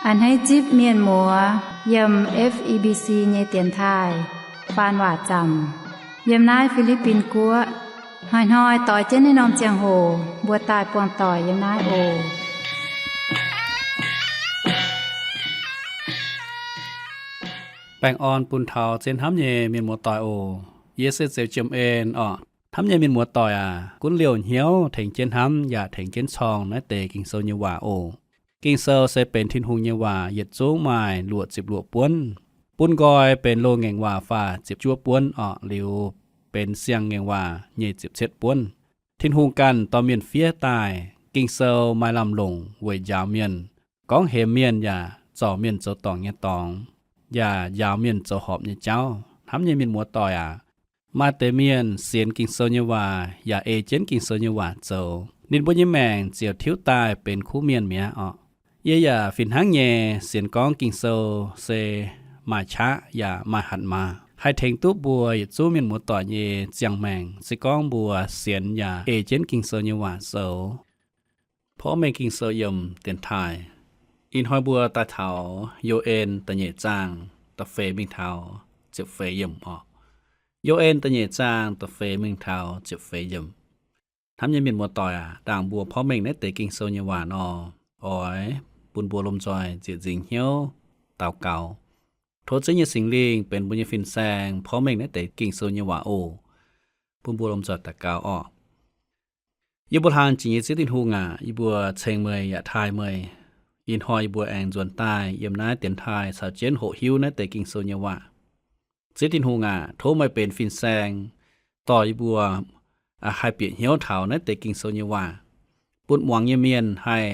A'hneiv zipv mienh muoz yiem F E B C nyei dienx taaih faan waac zaamc yiem naaiv Fi^li^bin Guoqv. Hnoi-hnoi doix jienv naaiv norm ziangh hoc mbuo daaih buangh doic yiem naaiv oc. Baengh orn bun taux zien hnamv nyei mienh muoz doic oc. Yie se Zeux Jiem En orqc. Hnamv nyei mienh muoz doic aac, gunv liouh hnyouv tengx jienv hnamv yaac tengx jienv corng naaiv deix Ging-Sou nyei waac oc. Ging-Sou se benx Tin-Hungh nyei waac, yietc zungv maaih luoqc ziepc luoqc buonv. Bun nqoi benx loz-ngaengc waac faah ziepc juov buonv orqc, liuz benx siang-ngaengc waac nyei ziepc cietv buonv. Tin-Hungh ganh dorh mienh fiev daaih. Ging-Sou maaih lamh longc weic njaaux mienh, gorngv hemx mienh yaac zorc mienh zoux dorngc nyei dorngx, yaac njaaux mienh zoux horpc nyei jauv. Hnamv nyei mienh muoz doic aac, maaih deix mienh sienx Ging-Sou nyei waac yaac ei jienv Ging-Sou nyei waac zoux, ninh mbuo nyei maengc ziouc tiuv daaih benx kuv mienh mi'aqv orqc. Yie yaac fih hnangv nyei sienx gorngv Ging-Sou se maaih qaqv yaac maaih hatc maaz, haih tengx duqv mbuo yietc zungv mienh muoz doic nyei ziangh maengc, se gorngv mbuo sienx yaac ei jienv Ging-Sou nyei waac zoux. Porv mengh Ging-Sou yiem dienx taaih. Ih hnoi mbuo daaih taux Yo^en da'nyeic zaang da'feix mingh taux ziepc feix yiemc orqc. Yo^en da'nyeic zaang da'feix mingh taux ziepc feix yiemc. Hnamv nyei mienh muoz doic aac, ndaangc mbuo porv mengh naaiv deix Ging-Sou nyei waac nor, oix bun mbuo lomh nzoih nzieqc nzingx hnyouv daux gaux, tov Ziouv nyei Singx Lingh benx mbuo nyei fin-saeng porv mengh naaiv deix Ging-Sou nyei waac oc. Bun mbuo lomh nzoih daux gaux orqc. Yie mbuo hlang jiex nyei Ziouv Tin-Hungh aac, yie mbuo ceng meih yaac taaih meih. Ih hnoi yie mbuo aengx nzuonx daaih yiem naaiv dienx taaih caux jienv hoqc hiuv naaiv deix Ging-Sou nyei waac. Ziouv Tin-Hungh aac, tov meih benx fin-saeng dorh yie mbuo haih bieqc hnyouv taux naaiv deix Ging-Sou nyei waac, bun muangx nyei mienh haih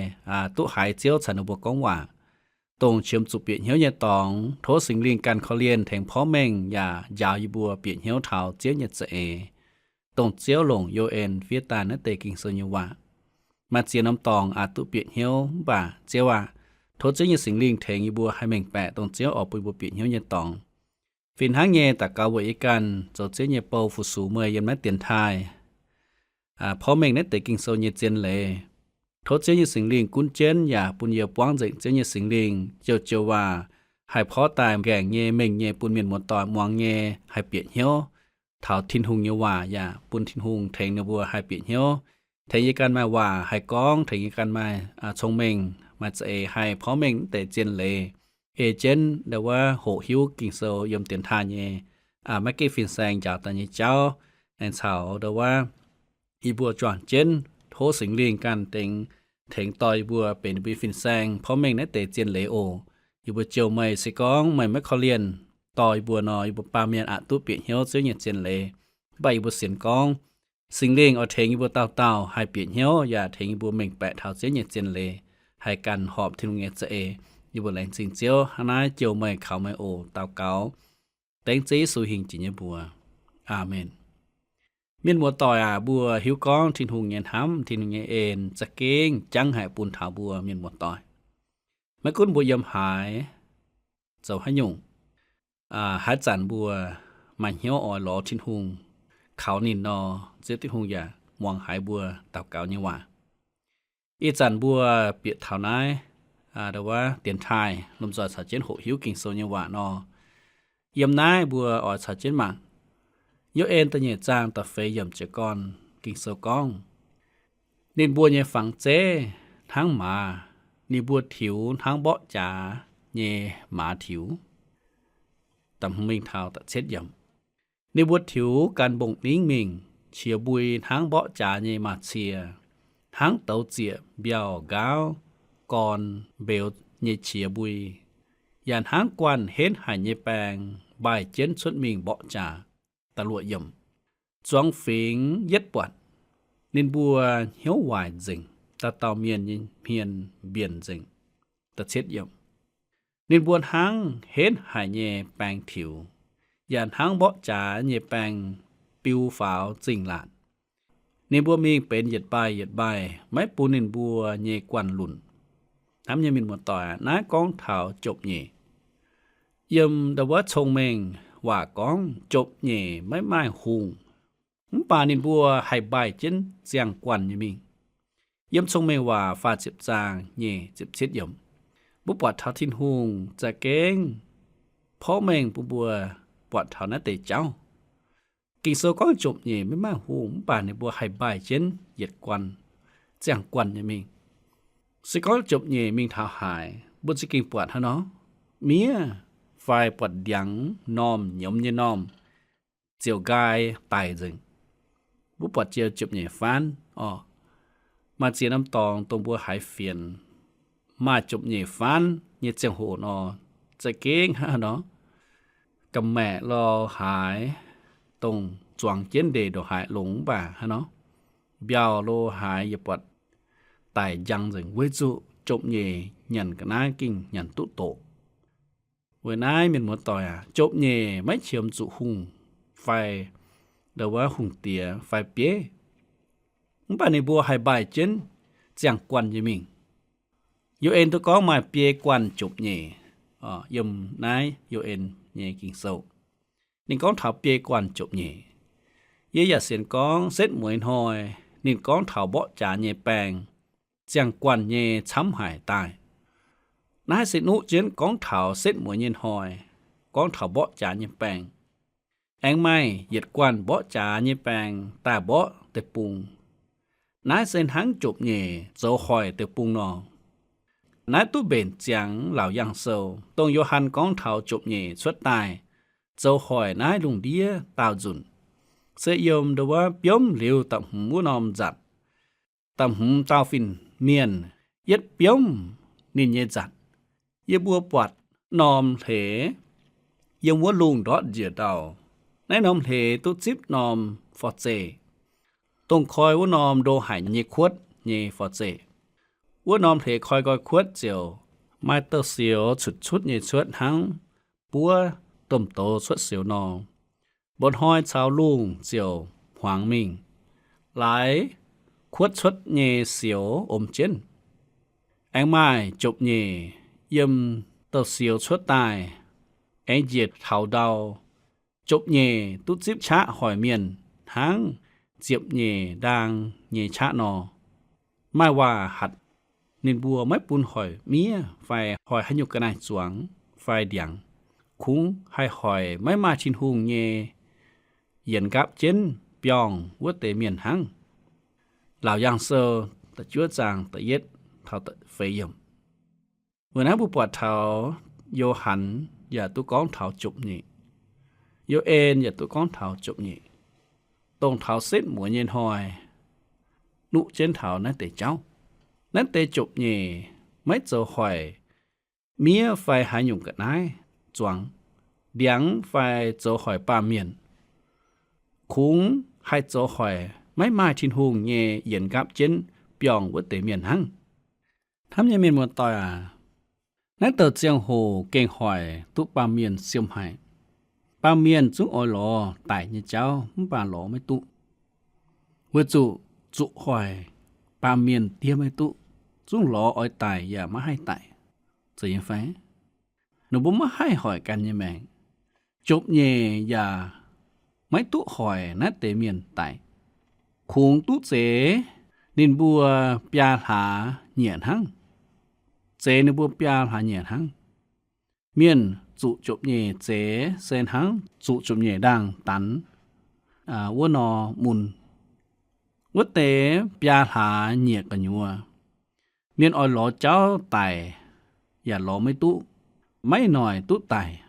duqv haiz Ziouv caux ninh mbuo gorngv waac, dongh qiemx zuqc bieqc hnyouv nyei dorngx. Tov Singx Lingh ganh korv-lienh tengx porv mengh yaac njaaux yie mbuo bieqc hnyouv taux Ziouv nyei za'eix, dongh Ziouv longc Yo^en fiev daaih naaiv deix Ging-Sou nyei waac. Maaih ziex norm dorngx aqc duqv bieqc hnyouv, mv baac Ziouv aac, tov Ziouv nyei Singx Lingh tengx yie mbuo haih mengh baeqc dongh Ziouv oix bun yie mbuo bieqc hnyouv nyei dorngx. Fih hnangv nyei, daux gaux weic yie ganh zoux Ziouv nyei bou fu-sux meih yiem naaiv dienx taaih porv mengh naaiv deix Ging-Sou nyei zien leiz. Tov Ziouv nyei Singx Lingh gunv jienv yaac bun yie buangv nzengc Ziouv nyei Singx Lingh joux-joux waac haih porv daaih nqaengc nyei, mengh nyei, bun mienh muoz-doic muangx nyei haih bieqc hnyouv taux Tin-Hungh nyei waac, yaac bun Tin-Hungh tengx ninh mbuo haih bieqc hnyouv, tengx yie ganh maaih waac haih gorngv, tengx yie ganh maaih cong-mengh, maaih za'eix haih porv mengh naaiv deix zien leiz, ei jienv ndau wuov hoqc hiuv Ging-Sou yiem dienx taaih nyei maiv gaengh fin-saeng njaaux daaih nyei jauv, aengx caux ndau wuov yie mbuo juangc jienv tov Singx Lingh ganh dengx tengx dorh yie mbuo benx ninh mbuo fin-saeng porv mengh naaiv deix zien leiz oc. Yie mbuo jouh meih, se gorngv meih maiv korv-lienh dorh yie mbuo nor, yie mbuo baamh mienh aqc duqv bieqc hnyouv Ziouv nyei zien leiz. Mv baac yie mbuo sienx gorngv Singx Lingh oix tengx yie mbuo dauh dauh haih bieqc hnyouv yaac tengx yie mbuo mengh baeqc taux Ziouv nyei zien leiz, haih ganh horpc Tin-Hungh nyei za'eix. Yie mbuo laengz zingh Ziouv. Hnangv naaiv jouh meih, kaux meih oc. Daux gaux dengv Ziouv Yesu hingh jiex nyei mbuox. Aamen. Mienh muoz-doic aac, mbuo hiuv gorngv Tin-Hungh nyei hnamv, Tin-Hungh nyei en za'gengh jangv haic bun taux mbuo mienh muoz-doic. Maiv gunv mbuo yiem haaix, zoux haaix nyungc, haaix zanc mbuo maaih hnyouv oix lorz Tin-Hungh, kaux ninh nor, Ziouv Tin-Hungh yaac muangx haiz mbuo daux gaux nyei waac. Ih zanc mbuo bieqc taux naaiv, ndau wuov dienx taaih lomh nzoih caux jienv hoqc hiuv Ging-Sou nyei waac nor, yiem naaiv mbuo oix caux jienv mangc. Yo^en da'nyeic zaang da'feix yiemc jiez gorn Ging-Sou gorngv, ninh mbuo nyei fangx zeiv hnangv maaz, ninh mbuo tiux hnangv mborqv jaax nyei maaz tiux. Mingh taux da'cietv yiemc, ninh mbuo tiux gan mbong-ningv mingh, qiex mbui hnangv mborqv jaax nyei maaz-cie, hnangv douz zieqc mbiauh nqaauv gorn mbeux nyei qiex mbui, yaac hnangv guanh henv haic nyei baeng mbaih jienv cuotv mingh mborqv jaax. Da'luoqc yiemc, zuangx fingx yietv buatc, ninh mbuo hnyouv waaic nzengc, dauh dauh mienh nyei hmien mbienc nzengc. Ninh mbuo hnangv henv haic nyei baeng tiux, yaac hnangv mborqv jaax nyei baeng biu faaux zingh laatc. Ninh mbuo mingh benx yietc mbaih yietc mbaih, maiv bun ninh mbuo nyei guanh lunc. Hnamv nyei mienh muoz-doic, naaiv gorngv taux jomc nyeic. Yiem ndau wuov cong-mengh waac gorngv jomc nyeic maiv maaih hungh, mv baac ninh mbuo haih mbaih jienv ziangh guanh nyei mingh. Yiem cong-mengh waac faah ziepc zaang nyeic ziepc cietv yiemc, Mbuo buatc taux Tin-Hungh za'gengh porv mengh bun mbuo buatc taux naaiv deix jauv. Ging-Sou gorngv jopv-nyeic maiv maaih hungh, mv baac ninh mbuo haih mbaih jienv yietc guanh, ziangh guanh nyei mingh. Se gorngv jopv-nyeic mingh taux haaix, mbuo za'gengh buatc hnangv nor, miev fai buatc ndiangx normh, nyiemz nyei normh, ziouc nqaai daic nzengc. Mbuo buatc jiex jopv-nyeic faanv orqc. Maaih ziex norm dorngx dongh mbuo haiz fienx maaih jopv-nyeic faanv nyei ziangh hoc nor, za'gengh hnangv nor, ga'maeqc lo haaix dongh zuangx jienv ndeic ndongc haaix longx mv baac hnangv nor, mbiauh lo haaix yaac buatc daic njang nzengc, weic zuqc jopv-nyeic nyanc ga'naaiv gengh nyanc duqv doqc. Weic naaiv mienh muoz-doic aac, jopv-nyeic maiv qiemx zuqc hungh fai ndo wuov hungh diex fai bieiv, mv baac ninh mbuo haih mbaih jienv ziangh guanh nyei mingh. Yo^en duqv gorngv maaih biei guanh jopv-nyeic. Yiem naaiv Yo^en nyei Ging-Sou, ninh gorngv taux biei guanh jopv-nyeic. Yie yaac sienx gorngv setv mueiz hnoi ninh gorngv taux mborqv jaax nyei baeng ziangh guanh nyei camv haic daaih. Naaiv se nuqv jienv gorngv taux setv mueiz nyei hnoi, gorngv taux mborqv jaax nyei baeng. Aengx maaih yietc guanh mborqv jaax nyei baeng daaih mborqv deic-bung. Naaiv se hnangv jopv-nyeic zoux hoic deic-bung nor. Naaiv duqv mbenc ziangx Laauc Yaangh Sou, dongh Yo^han gorngv taux jopv-nyeic cuotv daaih zoux hoic naaiv lungh ndiev daauh nzunc, se yiem ndo wuov biomv liuz da'hmz wuov norm nzatc, da'hmz dauh fin-mienh yietv biomv ninh nyei nzatc. Yie mbuo buatc norm hleix yiem wuov lungh ndortv njiec ndau. Naaiv norm hleix duqv zipv norm forv-zeih, dongh koi wuov norm ndo haic nyei kuotv nyei forv-zeih. Wuov norm hleix koi nqoi kuotv ziouc maaih douz-sioux cutv-cutv nyei cuotv hnangv buov domh douz cuotv sioux nor. Mba'hnoi caux lungh ziouc hmuangx mingh, laaix kuotv cuotv nyei sioux om jienv. Aengx maaih jopv-nyeic yiem douz-sioux cuotv daaih, aengx njiec taux ndau. Jopv-nyeic duqv zipv qaqv hoic mienh hnangv ziepc nyeic ndaang nyei qaqv nor. Maaih waac hatc ninh mbuo maiv bun hoic miev fai hoic haaix nyungc ga'naaiv zuangx fai ndiangx, kungx haih hoic maiv maaih Tin-Hungh nyei yienx nqaapv jienv biorngh wuov deix mienh hnangv. Laauc Yaangh Sou da'juov zaang da'yietv taux da'feix yiemc. Weic naaiv mbuo buatc taux Yo^han yaac duqv gorngv taux jopv-nyeic. Yo^en yaac duqv gorngv taux jopv-nyeic, dongh taux setv mueiz nyei hnoi nuqv jienv taux naaiv deix jauv. Naaiv deix jopv-nyeic maiv zoux hoic miev fai haaix nyungc ga'naaiv zuangx, ndiangx fai zoux hoic baamh mienh, kungx haih zoux hoic maiv maaih Tin-Hungh nyei yienx nqaapv jienv biorngh wuov deix mienh hnangv. Hnamv nyei mienh muoz-doic aac, naaiv douc ziangh hoc gengh hoic duqv baamh mienh siemv haic. Baamh mienh zungv oix lorz daic nyei jauv mv baac lorz maiv duqv, weic zuqc zuqc hoic baamh mienh diev maiv duqv, zungv lorz oix daic yaac maiv haih daic. Zeiz nyei fai? Ninh mbuo maiv haih hoic ganh nyei maengc. Jopv-nyeic yaac maiv duqv hoic naaiv deix mienh daic. Kungx duqv zeix ninh mbuo biaa hlaax nyieqc hnangv. Zeix ninh mbuo biaa hlaax nyieqc hnangv. Mienh zuqc jopv-nyeic zeix se hnangv zuqc jopv-nyeic ndaangh danx wuov nor mun. Wuov deix biaa hlaax nyieqc gu'nyuoz, mienh oix lorz jauv daic yaac lorz maiv duqv, maiv noic duqv daic,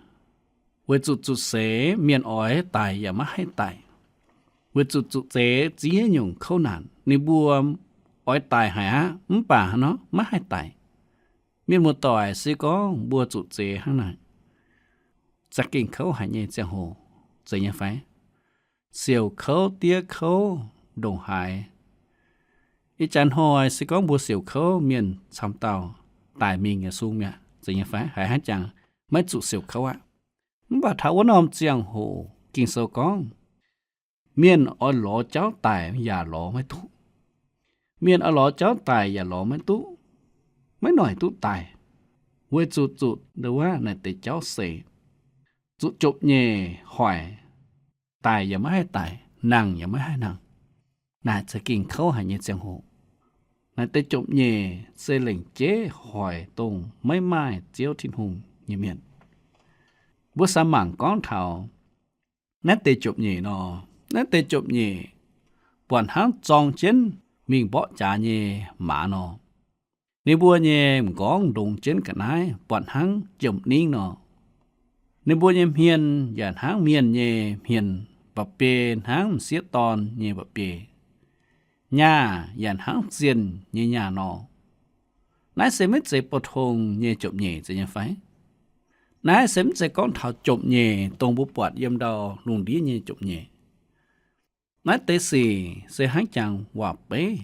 weic zuqc zuqc seix mienh oix daic yaac maiv haih daic, weic zuqc zuqc zeix ziex nyungc kouv naanc. Ninh mbuo oix daic haic aqv, mv baac hnangv nor maiv haih daic. Mienh muoz-doic, se gorngv mbuo zuqc zeix hnangv naaic, za'gengh kouv haic nyei ziangh hoc, zeiz nyei fai? Siouc kouv diev kouv ndongc haaix. Ih jaax hnoi se gorngv mbuo siouc kouv, mienh camv dauh daic mingh nyei sung mi'aqv, zeiz nyei fai? Haiz hnangv jangx maiv zuqc siouc kouv aqv. Mv baac taux wuov norm ziangh hoc Ging-Sou gorngv, mienh oix lorz jauv daic yaac lorz maiv duqv. Mienh oix lorz jauv daic yaac lorz maiv duqv, maiv noic duqv daic, weic zuqc zuqc ndo wuov naaic deix jauv seix, zuqc jopv-nyeic hoic, daic yaac maiv haih daic, nangh yaac maiv haih nangh. Naaic za'gengh kouv haic nyei ziangh hoc. Naaiv deix jomc nyeic se lengc jeiv hoic dongh maiv maaih Ziouv Tin-Hungh nyei mienh. Mbuo samx mangc gorngv taux naaiv deix jomc nyeic nor, naaiv deix jomc nyeic buatc hnangv zorng jienv mingh mborqv jaax nyei maaz nor. Ninh mbuo nyei m'nqorngv ndongx jienv ga'naaiv buatc hnangv jiem-ningv nor. Ninh mbuo nyei hmien yaac hnangv mienh nyei hmien, mba'biei hnangv m'sieqv dorn nyei mba'biei, nyaah yaac hnangv zienh nyei nyaah nor. Naaiv se maiv zeiz pou-tong nyei jomc nyeic zeiz nyei fai? Naaiv se maiv zeiz gorngv taux jomc nyeic dongh mbuo buatc yiem ndau lungh ndiev nyei jomc nyeic. Naaiv deix sic se hnangv jangx waac-beiv.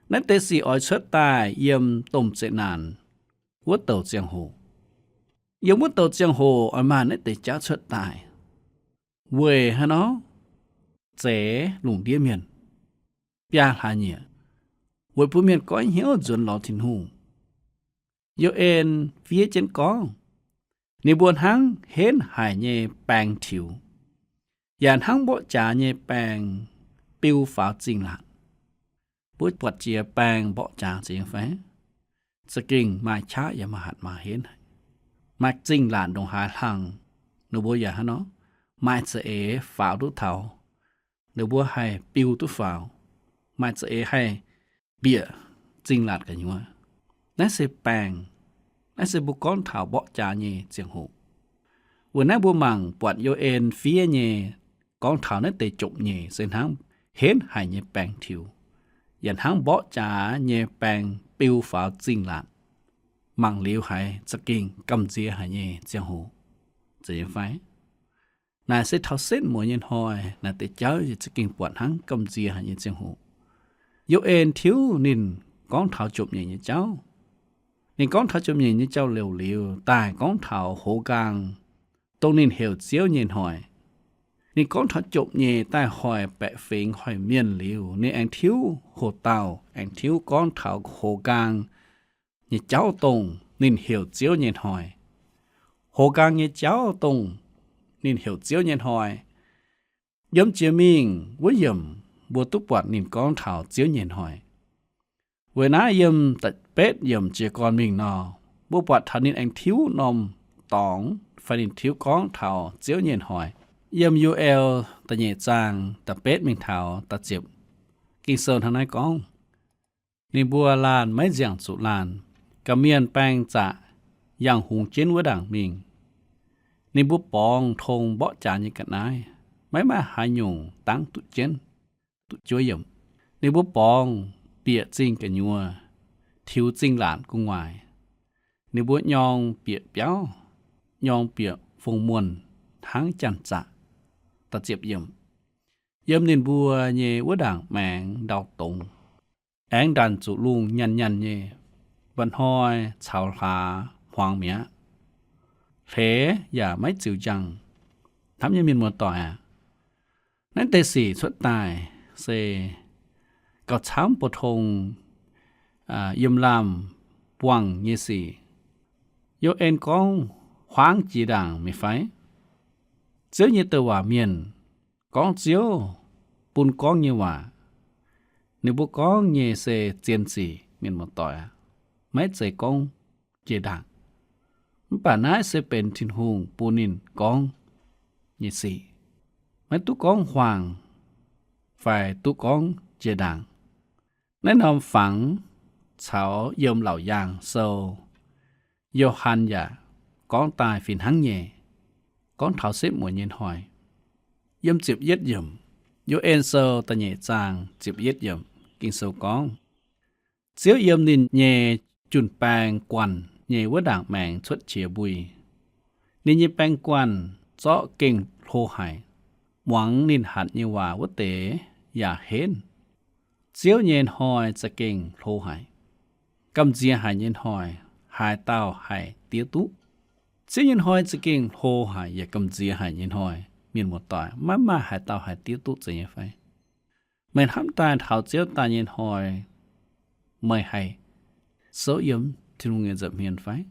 Naaiv deix sic oix cuotv daaih yiem domh zeqc naanc wuov douc ziangh hoc. Yiem wuov douc ziangh hoc oix maaih naaiv deix jauv cuotv daaih. Weic haaix nor? Zeix lungh ndiev mienh biaa hlaax nyieqc, weic bun mienh goiv hnyouv nzuonx lorz Tin-Hungh. Yo^en fiev jienv gorngv, ninh mbuo hnangv henv haic nyei baeng tiux, yaac hnangv mborqv jaax nyei baeng biu faaux zingh laatc. Mbuo buatc jiex baeng mborqv jaax zeiz nyei fai? Za'gengh maaih qaqv yaac maaih hatc maaz henv haic. Maaih zingh laatc ndongc haaix hlang, ninh mbuo yaac hnangv nor maaih za'eix faaux duqv taux, ninh mbuo haih biu duqv faaux. Maaih za'eix haih bieqc zingh laatc gu'nyuoz. Naaiv se baeng. Naaiv se mbuo gorngv taux mborqv jaax nyei ziangh hoc. Weic naaiv mbuo mangc buatc Yo^en fiev nyei gorngv taux naaiv deix jomc nyeic se hnangv henv haic nyei baeng tiux, yaac hnangv mborqv jaax nyei baeng biu faaux zingh laatc. Mangc liuz haiz za'gengh gamh nziex haic nyei ziangh hoc, zeiz nyei fai? Naaic se taux setv mueiz nyei hnoi, naaic deix jauv yie za'gengh buatc hnangv gamh nziex haic nyei ziangh hoc. Yo^en tiuv ninh gorngv taux jomc nyeic nyei jauv. Ninh gorngv taux jomc nyeic nyei jauv-louc liuz, daaih gorngv taux hoz nqaang, dongh ninh heuc Ziouv nyei hnoi. Ninh gorngv taux jomc nyeic daaih hoic baeqc fingx hoic mienh liuz, ninh aengx tiuv hoc dauh, aengx tiuv gorngv taux hoz nqaang nyei jauv, dongh ninh heuc Ziouv nyei hnoi. Hoz nqaang nyei jauv, dongh ninh heuc Ziouv nyei hnoi. Yiem jiex mingh wuov yiemc, mbuo duqv buatc ninh gorngv taux Ziouv nyei hnoi. Weic naaiv yiem da'betv yiemc jiez gorn mingh nor, mbuo buatc taux ninh aengx tiuv norm dorngx, fai ninh tiuv gorngv taux Ziouv nyei hnoi. Yiem Yo^el da'nyeic zaang da'betv mingh taux da'ziepc, Ging-Sou hnangv naaiv gorngv, ninh mbuo laanh maiv nziangc zuqc laanh, gorqv-mienh baeng zaqc yangh hungx jienv wuov ndaangc mingh. Ninh mbuo borngz tong mborqv jaax nyei ga'naaiv, maiv maaih haaix nyungc dangv duqv jienv, duqv juov yiemc. Ninh mbuo borngz bieqc zingh gu'nyuoz, tiux zingh laatc gu'nguaaic. Ninh mbuo nyorng bieqc biauv, nyorng bieqc fong muonh hnangv janx-zaqc. Da'ziepc yiemc. Yiem ninh mbuo nyei wuov ndaangc maengx ndau dongz, aengx ndanc zuqc lungh nyanh nyanh nyei. Mba'hnoi caux hlaax hmuangx mi'aqv. Hleix yaac maiv ziux njang. Hnamv nyei mienh muoz-doic aac, naaiv deix sic cuotv daaih se gauh camv pou-tong yiem lamh buangh nyei sic. Yo^en gorngv huaangv jiex ndaangc mingh fai? Ziouv nyei douc waac mienh gorngv Ziouv bun gorngv nyei waac. Ninh mbuo gorngv nyei se zien sic, mienh muoz-doic aac, maiv zeiz gorngv jiex ndaangc. Mv baac naaiv se benx Tin-Hungh bun ninh gorngv nyei sic. Maiv duqv gorngv huaangx fai duqv gorngv jiex ndaangc. Naaiv norm fangx caux yiem Laauc Yaangh Sou, Yo^han yaac gorngv daaih fih hnangv nyei, gorngv taux setv mueiz nyei hnoi. Yiem ziepc yietv yiemc, Yo^en Sou da'nyeic zaang ziepc yietv yiemc, Ging-Sou gorngv, Ziouv yiem ninh nyei jun-baeng guanh nyei wuov ndaangc maengx cuotv qiex mbui. Ninh nyei baeng guanh zorqv gengh hlo haic. Muangx ninh hatc nyei waac wuov deix yaac henv. Ziouv nyei hnoi za'gengh hlo haic. Gamh nziex haic nyei hnoi, haaix dauh haih diev duqv? Ziouv nyei hnoi za'gengh hlo haic yaac gamh nziex haic nyei hnoi, mienh muoz-doic, maiv maaih haaix dauh haih diev duqv zeiz nyei fai? Meih hnamv daaih taux Ziouv daaih nyei hnoi, meih haih souv yiem Tin-Hungh nyei nza'hmien fai?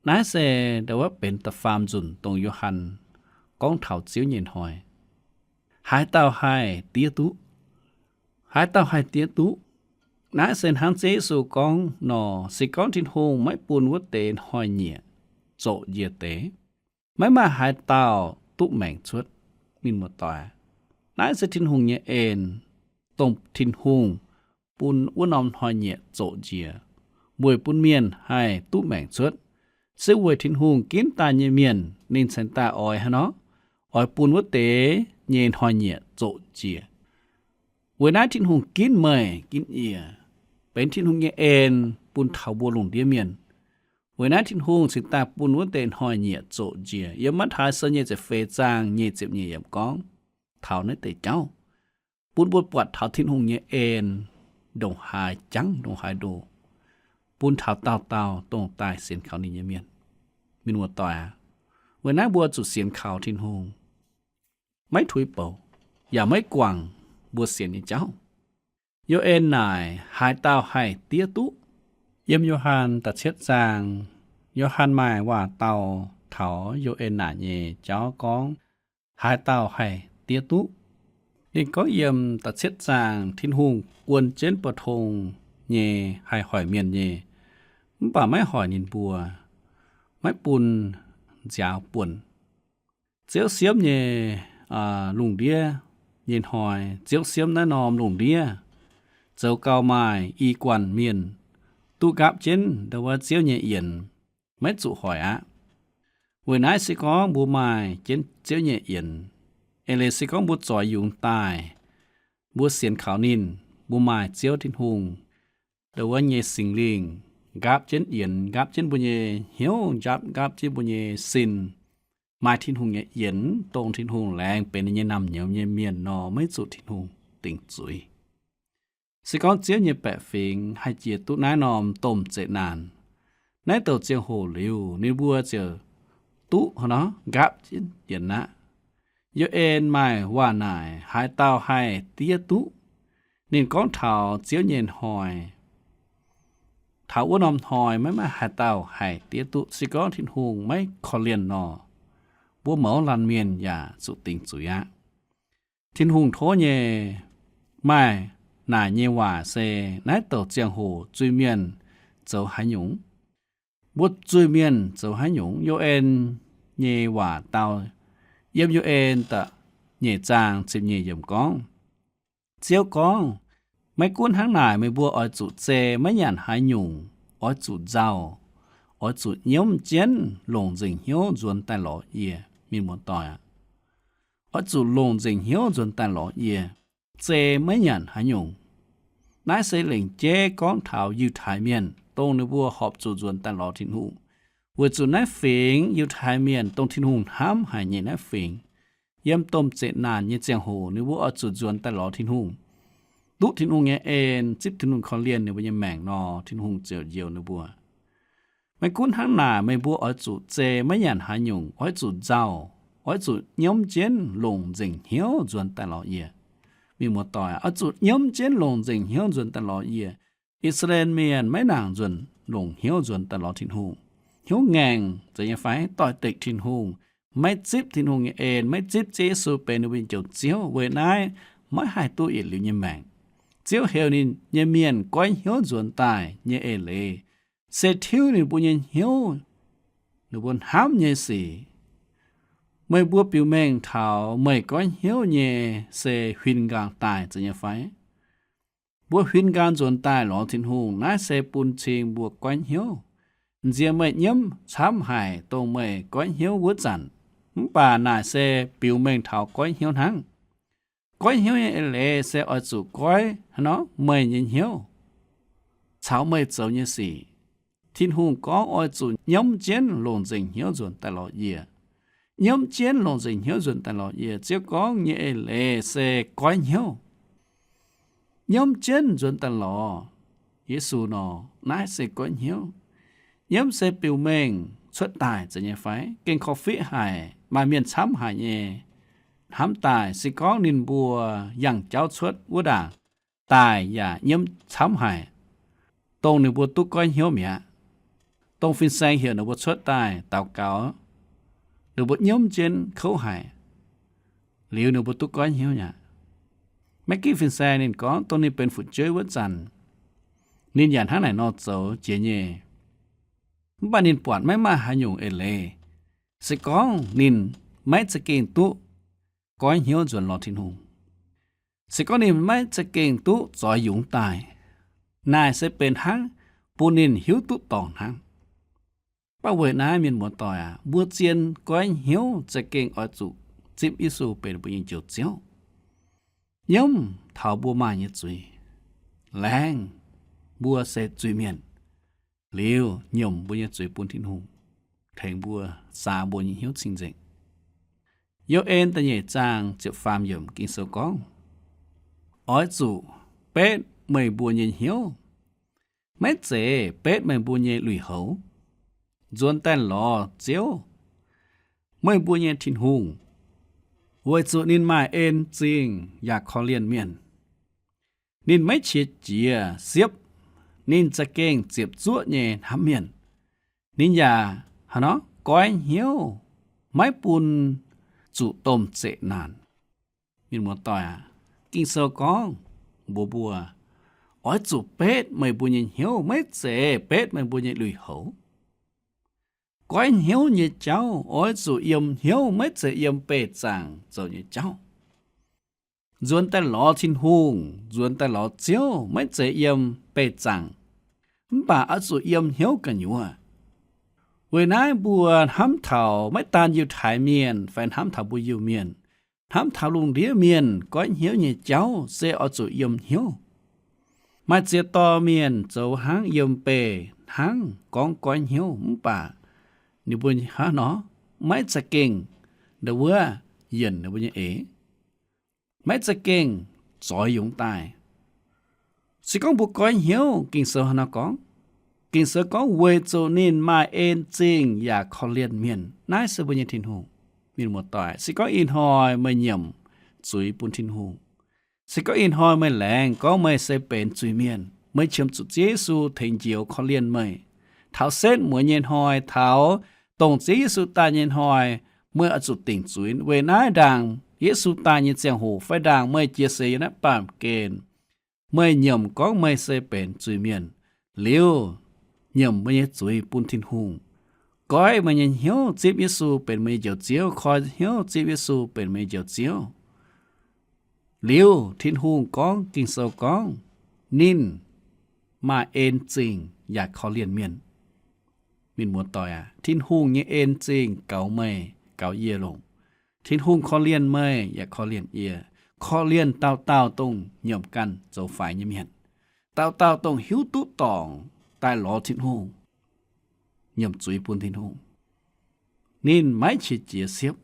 Naaiv se ndau wuov benx da'faam nzunc dongh Yo^han gorngv taux Ziouv nyei hnoi. Haaix dauh haih diev duqv? Haaix dauh haih diev duqv? Naaiv se hnangv Ziouv Yesu gorngv nor, se gorngv Tin-Hungh maiv bun wuov deix hnoi-nyieqc zoqc njiec deix, maiv maaih haaix dauh duqv maengc cuotv. Mienh muoz-doic, naaiv se Tin-Hungh nyei en, dongh Tin-Hungh bun wuov norm hnoi-nyieqc zoqc njiec, weic bun mienh haih duqv maengc cuotv. Se weic Tin-Hungh ginv daaih nyei mienh ninh cingx daaih oix haaix nor, oix bun wuov deix nyei hnoi-nyieqc zoqc njiec. Weic naaiv Tin-Hungh ginv meih ginv yie, benx Tin-Hungh nyei en bun taux mbuo lungh ndiev mienh. Weic naaiv Tin-Hungh cingx daaih bun wuov deix hnoi-nyieqc zoqc njiec. Yiem Matv^taai Sou nyei ziepc feix zaang nyei ziepc nyeic yiemc gorngv taux naaiv deix jauv, bun mbuo buatc taux Tin-Hungh nyei en ndongc haaix jangv ndongc haaix ndoh, bun taux dauh dauh dongh daaih sienx kaux ninh nyei mienh. Mienh muoz-doic aac, weic naaiv mbuo zuqc sienx kaux Tin-Hungh, maiv tuix bouc yaac maiv guangc mbuo sienx nyei jauv. Yo^en naaic, haaix dauh haih diev duqv? Yiem Yo^han da'cietv zaang, Yo^han maaih waac-dau taux Yo^en naaic nyei jauv gorngv, haaix dauh haih diev duqv? Ninh gorngv yiem da'cietv zaang, Tin-Hungh guon jienv bou tong nyei haih hoic mienh nyei, mv baac maiv hoic ninh mbuo, maiv bun nziaaux buonc. Ziouv siemv nyei, aa, lungh ndiev nyei hnoi, Ziouv siemv naaiv norm lungh ndiev, zoux gau maaih i guanh mienh duqv nqaapv jienv ndau wuov Ziouv nyei yienx, maiv zuqc hoic aqv. Weic naaiv se gorngv mbuo maaih jienv Ziouv nyei yienx, eix leiz se gorngv mbuo zoix yungz daaih, mbuo sienx kaux ninh, mbuo maaih Ziouv Tin-Hungh ndau wuov nyei Singx Lingh nqaapv jienv yienx, nqaapv jienv mbuo nyei hnyouv, nqaapv, nqaapv jienv mbuo nyei sin, maaih Tin-Hungh nyei yienx, dongh Tin-Hungh laengz benx ninh nyei naamh nyouz nyei mienh nor, maiv zuqc Tin-Hungh dingc zuiz. Se gorngv Ziouv nyei baeqc fingx haih jiex duqv naaiv norm domh zeqc naanc, naaiv douc ziangh hoc liuz ninh mbuo ziouc duqv haaix nor nqaapv jienv yienx aqv. Yo^en maaih waac naaic, haaix dauh haih diev duqv? Ninh gorngv taux Ziouv nyei hnoi. Taux wuov norm hnoi maiv maaih haaix dauh haih diev duqv. Se gorngv Tin-Hungh maiv korv-lienh nor, mbuo mouz laanh mienh yaac zuqc dingc zuiz aqv. Tin-Hungh tov nyei maaih naaic nyei waac se naaiv douc ziangh hoc zuiz-mienh zoux haaix nyungc, mbuo zuiz-mienh zoux haaix nyungc. Yo^en nyei waac dau yiem Yo^en da'nyeic zaang ziepc nyeic yiemc gorngv, Ziouv gorngv, maiv gunv hnangv naaic, meih mbuo oix zuqc zei maiv nyanc haaix nyungc, oix zuqc nzauh, oix zuqc nyiemv jienv longc nzengc hnyouv nzuonx daaih lorz yie. Mienh muoz-doic aac, oix zuqc longc nzengc hnyouv nzuonx daaih lorz yie, zei maiv nyanc haaix nyungc. Naaiv se lengc jeiv gorngv taux Yiutai Mienh, dongh ninh mbuo horpc zuqc nzuonx daaih lorz Tin-Hungh. Weic zuqc naaiv fingx Yiutai Mienh dongh Tin-Hungh hnamv haic nyei naaiv fingx, yiem domh zeqc naanc nyei ziangh hoc ninh mbuo oix zuqc nzuonx daaih lorz Tin-Hungh, duqv Tin-Hungh nyei en, zipv Tin-Hungh korv-lienh ninh mbuo nyei maengc nor, Tin-Hungh ziouc njoux ninh mbuo. Maiv gunv hnangv naaic, meih mbuo oix zuqc zei maiv nyanc haaix nyungc, oix zuqc nzauh, oix zuqc nyiemv jienv longc nzengc hnyouv nzuonx daaih lorz yie. Mienh muoz-doic, oix zuqc nyiemv jienv longc nzengc hnyouv nzuonx daaih lorz yie. I^saa^laa^en Mienh maiv nangc nzuonx longc hnyouv nzuonx daaih lorz Tin-Hungh. Hnyouv ngaengc, zeiz nyei fai? Doix-dekc Tin-Hungh, maiv zipv Tin-Hungh nyei en, maiv zipv Ziouv Yesu benx ninh mbuo nyei Njoux Ziouv. Weic naaiv maiv haih duqv yietc liuz nyei maengc. Ziouv heuc ninh nyei mienh goiv hnyouv nzuonx daaih nyei eix leiz se tiuv ninh mbuo nyei hnyouv, ninh mbuo hnamv nyei sic. Meih mbuo biux mengh taux meih goiv hnyouv nyei se huin nqaang daaih, zeiz nyei fai? Mbuo huin nqaang nzuonx daaih lorz Tin-Hungh, naaiv se bun cing mbuo goiv hnyouv. Nziex meih nyiemv camv haic dongh meih goiv hnyouv wuov zanc, mv baac naaic se biux mengh taux goiv hnyouv hnangv. Goiv hnyouv nyei eix leiz se oix zuqc goiv haaix nor? Meih nyei hnyouv caux meih zoux nyei sic. Tin-Hungh gorngv oix zuqc nyiemv jienv longc nzengc hnyouv nzuonx daaih lorz yie. Nyiemv jienv longc nzengc hnyouv nzuonx daaih lorz yie. Ziouv gorngv nyei eix leiz se goiv hnyouv. Nyiemv jienv nzuonx daaih lorz Yesu nor, naaiv se goiv hnyouv. Nyiemv se biux mengh cuotv daaih, zeiz nyei fai? Gengh korv-fiqv haic, maaih mienh camv haic nyei hnamv daaih, se gorngv ninh mbuo yangh jauv cuotv wuov ndaangc daaih yaac nyiemv camv haic, dongh ninh mbuo duqv goiv hnyouv mi'aqv. Dongh fin-saeng heuc ninh mbuo cuotv daaih daux gaux, ninh mbuo nyiemv jienv kouv haic, liuz ninh mbuo duqv goiv hnyouv mi'aqv. Maiv ginv fin-saeng ninh gorngv dongh ninh benx fu'jueiv wuov zanc, Ninh yaac hnangv naaic nor zoux jiex nyei. Mv baac ninh buatc maiv maaih haaix nyungc eix leiz. Se gorngv ninh maiv za'gengh duqv goiv hnyouv nzuonx lorz Tin-Hungh, se gorngv ninh maiv za'gengh duqv zoix yungz daaih, naaic se benx hnangv bun ninh hiuv duqv dorngc hnangv. Mv baac weic naaiv, mienh muoz-doic aac, mbuo zien goiv hnyouv za'gengh oix zuqc zipv Yesu benx mbuo nyei Njoux Ziouv, nyiemv taux mbuo maaih nyei zuiz, laengz mbuo se zuiz-mienh, liuz nyiemc mbuo nyei zuiz bun Tin-Hungh, tengx mbuo, saax mbuo nyei hnyouv cing-nzengc. Yo^en da'nyeic zaang ziepc faam yiemc Ging-Sou gorngv, Oix zuqc betv meih mbuo nyei hnyouv, maiv zeiz betv meih mbuo nyei lui-houx. Nzuonx daaih lorz Ziouv, meih mbuo nyei Tin-Hungh, weic zuqc ninh maaih en zingh yaac korv-lienh mienh. Ninh maiv qiex jiez siepv, ninh za'gengh ziepc zuoqv nyei hnamv mienh. Ninh yaac hnangv nor goiv hnyouv, maiv bun zuqc domh zeqc naanc. Mienh muoz-doic aac, Ging-Sou gorngv mbuox mbuo, oix zuqc betv meih mbuo nyei hnyouv, maiv zeiz betv meih mbuo nyei lui-houx. Goiv hnyouv nyei jauv oix zuqc yiem hnyouv, maiv zeiz yiem beih zaangc zoux nyei jauv. Nzuonx daaih lorz Tin-Hungh, nzuonx daaih lorz Ziouv, maiv zeiz yiem beih zaangc, mv baac oix zuqc yiem hnyouv gu'nyuoz. Weic naaiv mbuo hnamv taux maiv daan Yiutai Mienh fai hnamv taux mbuo Iu-Mienh, hnamv taux lungh ndiev mienh goiv hnyouv nyei jauv se oix zuqc yiem hnyouv. Maaih ziex dorh mienh zoux hnangv yiem beih hnangv gorngv goiv hnyouv mv baac ninh mbuo hnangv nor maiv za'gengh ndau wuov yienc ninh mbuo nyei eix, maiv za'gengh zoix yungz daaih. Se gorngv mbuo goiv hnyouv, Ging-Sou hnangv nor gorngv, Ging-Sou gorngv weic zuqc ninh maaih en zingh yaac korv-lienh mienh. Naaiv se mbuo nyei Tin-Hungh. Mienh muoz-doic, se gorngv ih hnoi meih nyiemc zuiz bun Tin-Hungh, se gorngv ih hnoi meih laengz gorngv meih se benx zuiz-mienh, meih qiemx zuqc Ziouv Yesu tengx njoux korv-lienh meih. Taux setv mueiz nyei hnoi, taux dongh Ziouv Yesu daaih nyei hnoi, meih oix zuqc dingc zuiz. Weic naaiv ndaangc Yesu daaih nyei ziangh hoc fai ndaangc meih jiex seix yiem naaiv baamh gen, meih nyiemc gorngv meih se benx zuiz-mienh liuz, nyiemc meih nyei zuiz bun Tin-Hungh, goiv meih nyei hnyouv zipv Yesu benx meih nyei Njoux Ziouv, koi hnyouv zipv Yesu benx meih nyei Njoux Ziouv liuz, Tin-Hungh gorngv, Ging-Sou gorngv, ninh maaih en zingh yaac korv-lienh mienh. Mienh muoz-doic aac, Tin-Hungh nyei en zingh gaux meih gaux yie longc. Tin-Hungh korv-lienh meih yaac korv-lienh yie, korv-lienh dauh dauh dongh nyiemc ganh zoux faix nyei mienh, dauh dauh dongh hiuv duqv dorngc daaih lorz Tin-Hungh, nyiemc zuiz bun Tin-Hungh. Ninh maiv qiex jiez siepv.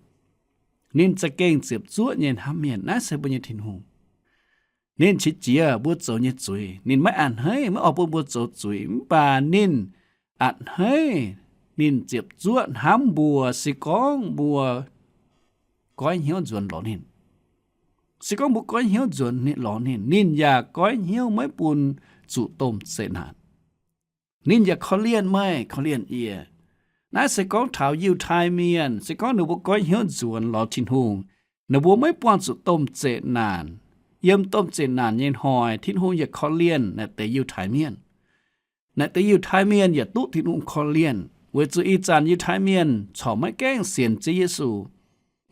Ninh za'gengh ziepc zuoqv nyei hnamv mienh. Naaiv se mbuo nyei Tin-Hungh. Ninh qiex jiez mbuo zoux nyei zuiz. Ninh maiv a'hneiv, maiv oix bun mbuo zoux zuiz. Mv baac ninh a'hneiv, ninh ziepc zuoqv hnamv mbuo se gorngv mbuo goiv hnyouv nzuonx lorz ninh. Se gorngv mbuo goiv hnyouv nzuonx lorz ninh, ninh yaac goiv hnyouv maiv bun zuqc domh zeqc naanc. Ninh yaac korv-lienh meih, korv-lienh yie. Naaiv se gorngv taux Yiutai Mienh, se gorngv ninh mbuo goiv hnyouv nzuonx lorz Tin-Hungh, ninh mbuo maiv buangh zuqc domh zeqc naanc. Yiem domh zeqc naanc nyei hnoi, Tin-Hungh yaac korv-lienh naaiv deix Yiutai Mienh. Naaiv deix Yiutai Mienh yaac duqv Tin-Hungh korv-lienh, weic zuqc ih zanc Yiutai Mienh corc maiv gaengh sienx Ziouv Yesu.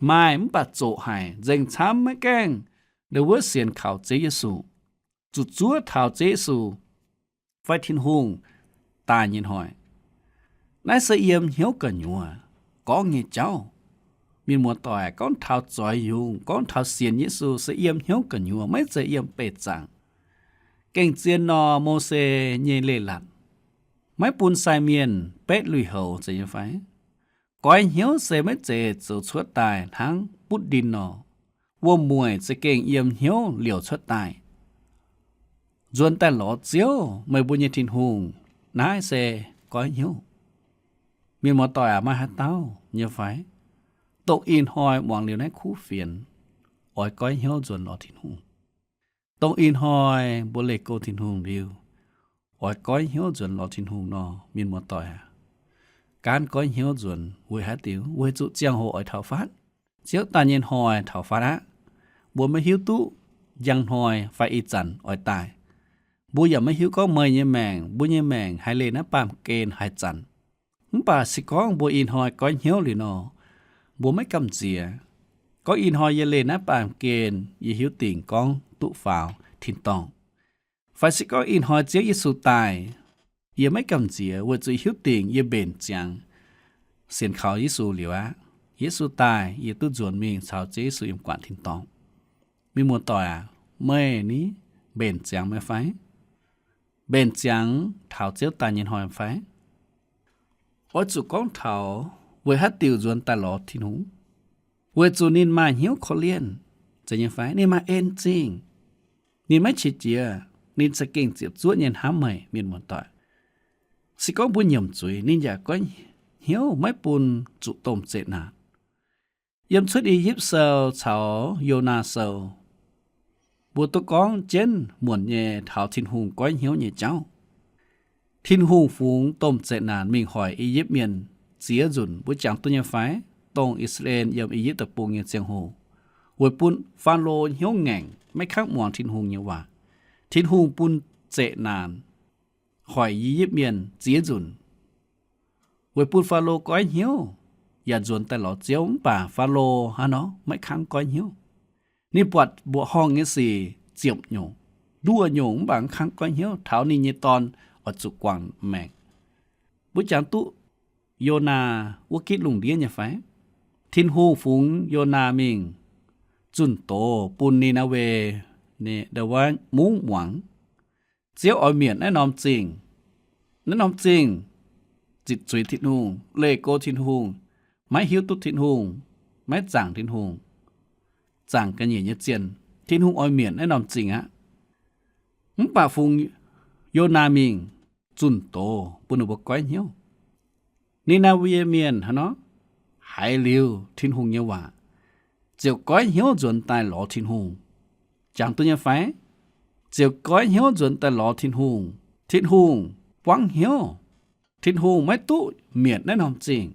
Maaih mv baac zoqc haic, nzengc camv maiv gaengh ndau wuov sienx kaux Ziouv Yesu, zuqc zuov taux Ziouv Yesu fai Tin-Hungh daaih nyei hnoi. Naaiv se yiem hnyouv gu'nyuoz gorngv nyei jauv. Mienh muoz-doic, gorngv taux zoix yungz, gorngv taux sienx Yesu se yiem hnyouv gu'nyuoz, maiv zeiz yiem beih zaangc. Gengh zien nor, Mose nyei leiz-latc maiv bun sai mienh betv lui-houx zeiz nyei fai? Goiv hnyouv se maiv zeiz zoux cuotv daaih hnangv butv ndin nor. Wuom-mueic za'gengh yiem hnyouv liouc cuotv daaih. Nzuonx daaih lorz Ziouv, meih mbuo nyei Tin-Hungh. Naaiv se goiv hnyouv. Mienh muoz-doic aac, maaih haaix dauh nyei fai, dongh ih hnoi muangx liuz naaiv kuv fienx, oix goiv hnyouv nzuonx lorz Tin-Hungh? Dongh ih hnoi mbuo leih go Tin-Hungh liuz, oix goiv hnyouv nzuonx lorz Tin-Hungh nor, mienh muoz-doic aac, gaanv goiv hnyouv nzuonx weic haaix diuc? Weic zuqc ziangh hoc oix taux fatv. Ziouv daaih nyei hnoi taux fatv aqv. Mbuo maiv hiuv duqv njang hnoi fai ih zanc oix daaih. Mbuo yaac maiv hiuv gorngv meih nyei maengc, mbuo nyei maengc haih leih naaiv baamh gen haaix zanc. Mv baac se gorngv mbuo ih hnoi goiv hnyouv liuz nor, mbuo maiv gamh nziex. Gorngv ih hnoi yie leih naaiv baamh gen, yie hiuv dingc gorngv duqv faaux tin-dorngh. Fai se gorngv ih hnoi Ziouv Yesu daaih, yie maiv gamh nziex weic zuqc hiuv dingc yie mbenc ziangx sienx kaux Yesu liuz aqv. Yesu daaih, yie duqv nzuonx mingh caux Ziouv Yesu yiem guangc tin-dorngh. Mienh muoz-doic aac, meih ni mbenc ziangx meih fai? Mbenc ziangx taux Ziouv daaih nyei hnoi fai? Oix zuqc gorngv taux weic haaix diuc nzuonx daaih lorz Tin-Hungh? Weic zuqc ninh maaih hnyouv korv-lienh, zeiz nyei fai? Ninh maaih en zingh. Ninh maiv qiex jiez, ninh za'gengh ziepc zuoqv nyei hnamv meih, mienh muoz-doic. Se gorngv mbuo nyiemc zuiz, ninh yaac goiv hnyouv maiv bun zuqc domh zeqc naanc. Yiem Cuotv I^yipv Sou caux Yonaa Sou, mbuo duqv gorngv jienv muonc nyei taux Tin-Hungh goiv hnyouv nyei jauv. Tin-Hungh fungx domh zeqc naanc mingh hoic I^yipv Mienh ziex nzunc, mbuo jangx duqv nyei fai? Dongh I^saa^laa^en yiem I^yipv Deic-Bung nyei ziangh hoc, weic bun Faalo hnyouv ngaengc, maiv kangv muangx Tin-Hungh nyei waac. Tin-Hungh bun zeqc naanc hoic I^yipv Mienh ziex nzunc, weic bun Faalo goiv hnyouv yaac nzuonx daaih lorz Ziouv. Mv baac Faalo hnangv nor maiv kangv goiv hnyouv. Ninh buatc mbuoqc horngh nyei sic ziepc nyungc, nduoh nyungc, mv baac mv kangv goiv hnyouv taux ninh nyei dorn oix zuqc guangc maengc. Mbuo jangx duqv Yonaa wuov gitv lungh ndiev nyei fai? Tin-Hungh fungx Yonaa mingh zunh doz bun Ni^naa^we, Ni^naa^we Mungv muangx. Ziouv oix mietc naaiv norm zingh. Naaiv norm zingh zitc zuiz Tin-Hungh, leih go Tin-Hungh, maiv hiuv duqv Tin-Hungh, maiv zaangc Tin-Hungh, zaangc ga'nyiec nyei zienh. Tin-Hungh oix mietc naaiv norm zingh aqv. Mv baac fungx Yonaa mingh zunh doz bun ninh mbuo goiv hnyouv. Ni^naa^we Mienh hnangv nor haiz liuz Tin-Hungh nyei waac, ziouc goiv hnyouv nzuonx daaih lorz Tin-Hungh. Jangx duqv nyei fai? Ziouc goiv hnyouv nzuonx daaih lorz Tin-Hungh. Tin-Hungh buangv hnyouv. Tin-Hungh maiv duqv mietc naaiv norm zingh.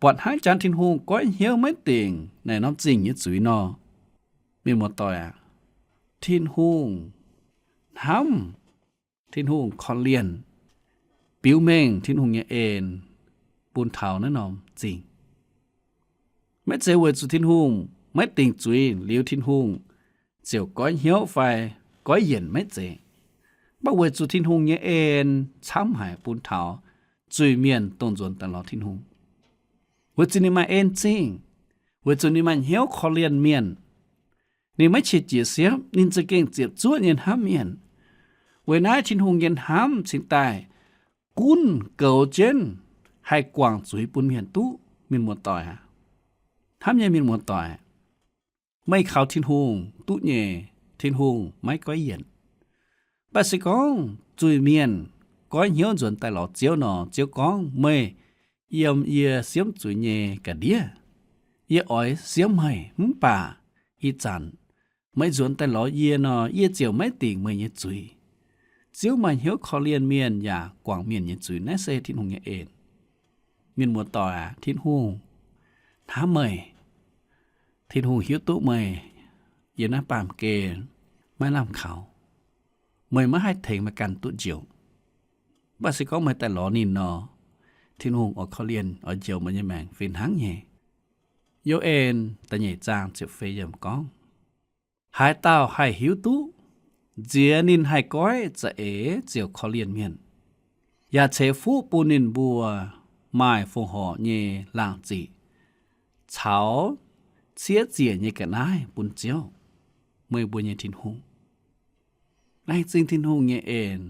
Buatc hnangv jangx Tin-Hungh goiv hnyouv maiv dingc naaiv norm zingh nyei zuiz nor, mienh muoz-doic aac, Tin-Hungh hnamv, Tin-Hungh korv-lienh, biux mengh Tin-Hungh nyei en bun taux naaiv norm zingh. Maiv zeiz weic zuqc Tin-Hungh maiv dingc zuiz liuz Tin-Hungh ziouc goiv hnyouv fai goiv yienc, maiv zeiz. Mv baac weic zuqc Tin-Hungh nyei en camv haic bun taux zuiz-mienh dongh nzuonx daaih lorz Tin-Hungh. Weic zuqc ninh maaih en zingh, weic zuqc ninh maaih hnyouv korv-lienh mienh. Ninh maiv qiex jiez siepv, ninh za'gengh ziepc zuoqv nyei hnamv mienh. Weic naaiv Tin-Hungh nyei hnamv cingx daaih gunv goux jienv haih guangc zuiz bun mienh duqv, mienh muoz-doic aac. Hnamv nyei mienh muoz-doic, meih kaux Tin-Hungh duqv nyei, Tin-Hungh maiv goiv yienc. Mv baac se gorngv zuiz-mienh goiv hnyouv nzuonx daaih lorz Ziouv nor, Ziouv gorngv, meih yiem yie siemv zuiz nyei ga'ndiev. Yie oix siemv meih, mv baac ih zanc meih nzuonx daaih lorz yie nor, yie ziouc maiv dingc meih nyei zuiz. Ziouv maaih hnyouv korv-lienh mienh yaac guangc mienh nyei zuiz. Naaiv se Tin-Hungh nyei en. Mienh muoz-doic aac, Tin-Hungh hnamv meih. Tin-Hungh hiuv duqv meih yiem naaiv baamh gen maiv lamh kaux. Meih maiv haih tengx meih ganh duqv njoux. Mv baac se gorngv meih daaih lorz ninh nor, Tin-Hungh oix korv-lienh, oix njoux meih nyei maengc fih hnangv nyei. Yo^en da'nyeic zaang ziepc feix yiemc gorngv, haaix dauh haih hiuv duqv nziex ninh haih goiv za'eix ziouc korv-lienh mienh, yaac ceix fuqv bun ninh mbuo maaih fongc horc nyei laangh ziqc caux ciev ziec nyei ga'naaiv bun Ziouv, meih mbuo nyei Tin-Hungh. Laengz zingh Tin-Hungh nyei en.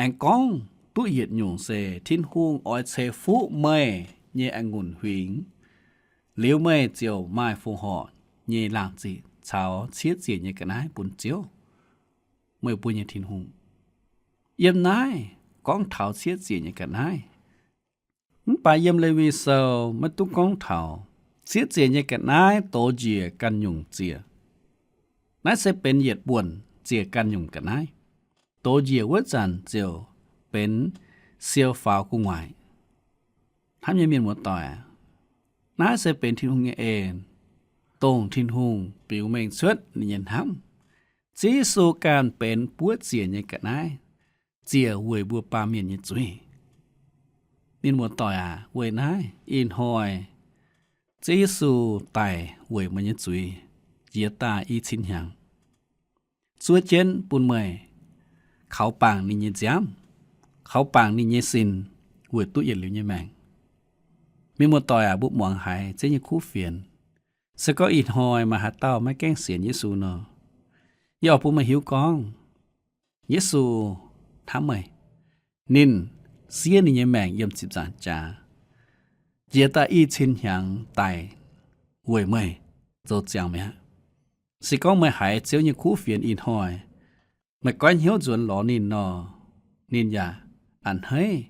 Aengx gorngv duqv yietc nyungc se Tin-Hungh oix ceix fuqv meih nyei a'ngunc huingx, liuz meih ziouc maaih fongc horc nyei laangh ziqc caux ciev ziec nyei ga'naaiv bun Ziouv, meih mbuo nyei Tin-Hungh. Yiem naaiv gorngv taux ciev ziec nyei ga'naaiv. Mv baac yiem Lewi Sou maiv duqv gorngv taux. Ciev ziec nyei ga'naaiv dox njiec ganh nyungc ziec. Naaiv se benx yietc buonc ziec ganh nyungc ga'naaiv. Dox njiec wuov zanc ziouc benx siou faaux gu'nguaaic. Hnamv nyei mienh muoz-doic, naaiv se benx Tin-Hungh nyei en, dongh Tin-Hungh biux mengh cuotv ninh nyei hnamv, Ziouv Yesu ganh benx buov ziec nyei ga'naaiv, ziec weic mbuo baamh mienh nyei zuiz. Mienh muoz-doic aac, weic naaiv ih hnoi Ziouv Yesu daic weic meih nyei zuiz, jiex daaih i cin hnyangx, zuov jienv bun meih, kaux bangc ninh nyei nziaamv, kaux bangc ninh nyei sin, weic duqv yietc liuz nyei maengc. Mienh muoz-doic aac, mbuo muangx haiz Ziouv nyei kuv fienx, se gorngv ih hnoi maaih haaix dauh maiv gaengh sienx Yesu nor, yie oix bun meih hiuv gorngv, Yesu hnamv meih. Ninh siev ninh nyei maengc yiem ziepc nzaangc jaax, jiex daaih i cin hnyangx daic weic meih zoux ziangh mi'aqv. Se gorngv meih haiz Ziouv nyei kuv fienx ih hnoi, meih goiv hnyouv nzuonx lorz ninh nor, ninh yaac a'hneiv,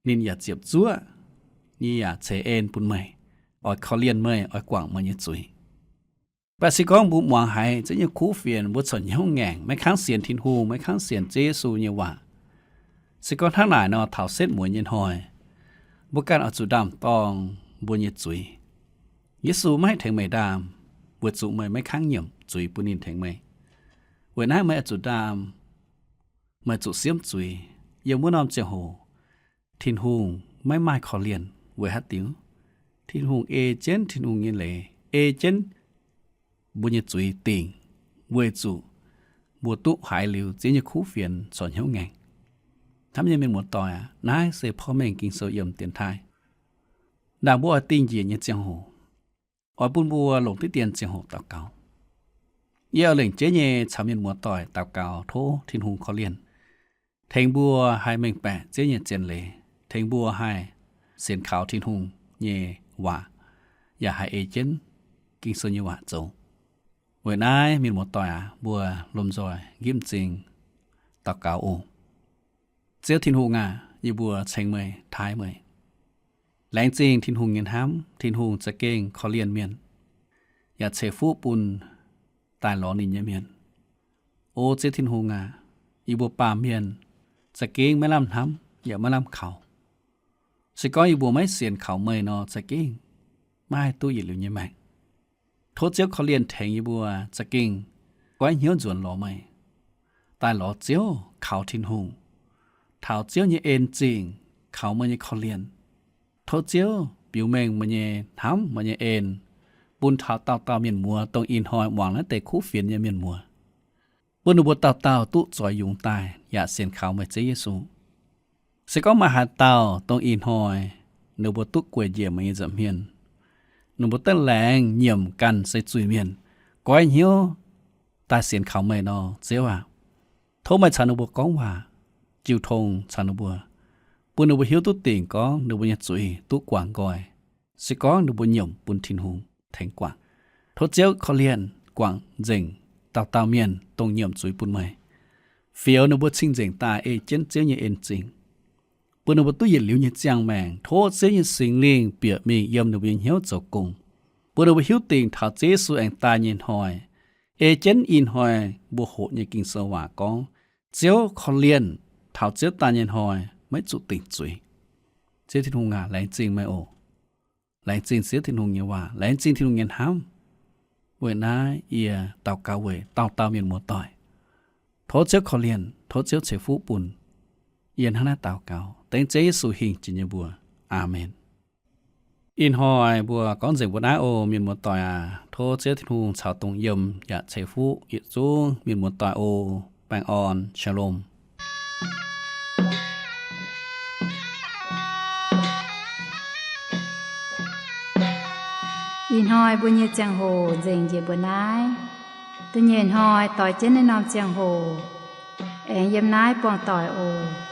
ninh yaac ziepc zuoqv, ninh yaac ceix en bun meih, oix korv-lienh meih, oix guangc meih nyei zuiz. Mv baac se gorngv mbuo muangx haiz Ziouv nyei kuv fienx, mbuo corc hnyouv ngaengc, maiv kangv sienx Tin-Hungh, maiv kangv sienx Ziouv Yesu nyei waac, se gorngv hnangv naaic nor, taux setv mueiz nyei hnoi, mbuo ganh oix zuqc ndaam-dorng mbuo nyei zuiz. Yesu maiv haih tengx meih ndaam, weic zuqc meih maiv kangv nyiemc zuiz bun ninh tengx meih. Weic naaiv meih oix zuqc ndaam, meih zuqc siemv zuiz. Yiem wuov norm ziangh hoc, Tin-Hungh maiv maaih korv-lienh weic haaix diuc? Tin-Hungh ei jienv Tin-Hungh nyei leiz, ei jienv mbuo nyei zuiz dingc, weic zuqc mbuo duqv haiz liuz Ziouv nyei kuv fienx corc hnyouv ngaengc. Hnamv nyei mienh muoz-doic aac, naaiv se porv mengh Ging-Sou yiem dienx taaih. Ndaangc mbuo oix dingh njiec nyei ziangh hoc, oix bun mbuo longc diqv dien ziangh hoc daux gaux. Yie oix lengc jeiv nyei caux mienh muoz-doic daux gaux tov Tin-Hungh korv-lienh, tengx mbuo haih mengh baeqc Ziouv nyei zien leiz, tengx mbuo haih sienx kaux Tin-Hungh nyei waac, yaac haih ei jienv Ging-Sou nyei waac zoux. Weic naaiv mienh muoz-doic aac, mbuo lomh nzoih nqipv m'zing daux gaux oc. Ziouv Tin-Hungh aac, yie mbuo ceng meih, taaih meih. Laengz zingh Tin-Hungh nyei hnamv. Tin-Hungh za'gengh korv-lienh mienh, yaac ceix fuqv bun daaih lorz ninh nyei mienh. O Ziouv Tin-Hungh aac, yie mbuo baamh mienh za'gengh maiv lamh hnamv yaac maiv lamh kaux. Se gorngv yie mbuo maiv sienx kaux meih nor, za'gengh maiv haih duqv yietc liuz nyei maengc. Tov Ziouv korv-lienh tengx yie mbuo za'gengh goiv hnyouv nzuonx lorz meih, daaih lorz Ziouv, kaux Tin-Hungh, taux Ziouv nyei en zingh, kaux meih nyei korv-lienh. Tov Ziouv biux mengh meih nyei hnamv, meih nyei en, bun taux dauh dauh mienh muoz, dongh ih hnoi muangx naaiv deix kuv fienx nyei mienh muoz, bun ninh mbuo dauh dauh duqv zoix yungz daaih yaac sienx kaux meih Ziouv Yesu. Se gorngv maaih haaix dauh dongh ih hnoi ninh mbuo duqv gueic njiec meih nyei nza'hmien, ninh mbuo daaih laengz nyiemc ganh se zuiz-mienh, goiv hnyouv daaih sienx kaux meih nor, Ziouv aac, tov meih caux ninh mbuo gorngv waac, jiu tong caux ninh mbuo, bun ninh mbuo hiuv duqv dingc gorngv ninh mbuo nyei zuiz duqv guangc nqoi, se gorngv ninh mbuo nyiemc bun Tin-Hungh tengx guangc. Tov Ziouv korv-lienh guangc nzengc dauh dauh mienh dongh nyiemc zuiz bun meih, fioux ninh mbuo cing-nzengc daaih ei jienv Ziouv nyei en zingh, bun ninh mbuo duqv yietc liuz nyei ziangh maengc. Tov Ziouv nyei Singx Lingh bieqc mingh yiem ninh mbuo nyei hnyouv zoux gong, bun ninh mbuo hiuv dingc taux Ziouv Yesu aengx daaih nyei hnoi, ei jienv ih hnoi mbuo hoqc nyei Ging-Sou waac gorngv, Ziouv korv-lienh taux Ziouv daaih nyei hnoi maiv zuqc dingc zuiz. Ziouv Tin-Hungh aac, laengz zingh meih oc. Laengz zingh Ziouv Tin-Hungh nyei waac, laengz zingh Tin-Hungh nyei hnamv. Weic naaiv yie daux gaux weic dauh dauh mienh muoz-doic. Tov Ziouv korv-lienh, tov Ziouv ceix fuqv bun. Yie hnangv naaiv daux gaux dengv Ziouv Yesu hingh jiex nyei mbuox. Aamen. Ih hnoi mbuo gorngv nzengc mbuo naaiv oc, mienh muoz-doic aac. Tov Ziouv Tin-Hungh caux dongh yiem yaac ceix fuqv yietc zungv mienh muoz-doic oc. Baengh orn, Shalom. Ih hnoi mbuo nyei ziangh hoc nzengc njiec mbuo naaiv. Da'nyeic hnoi doix jienv naaiv norm ziangh hoc aengx yiem naaiv buangh doic oc.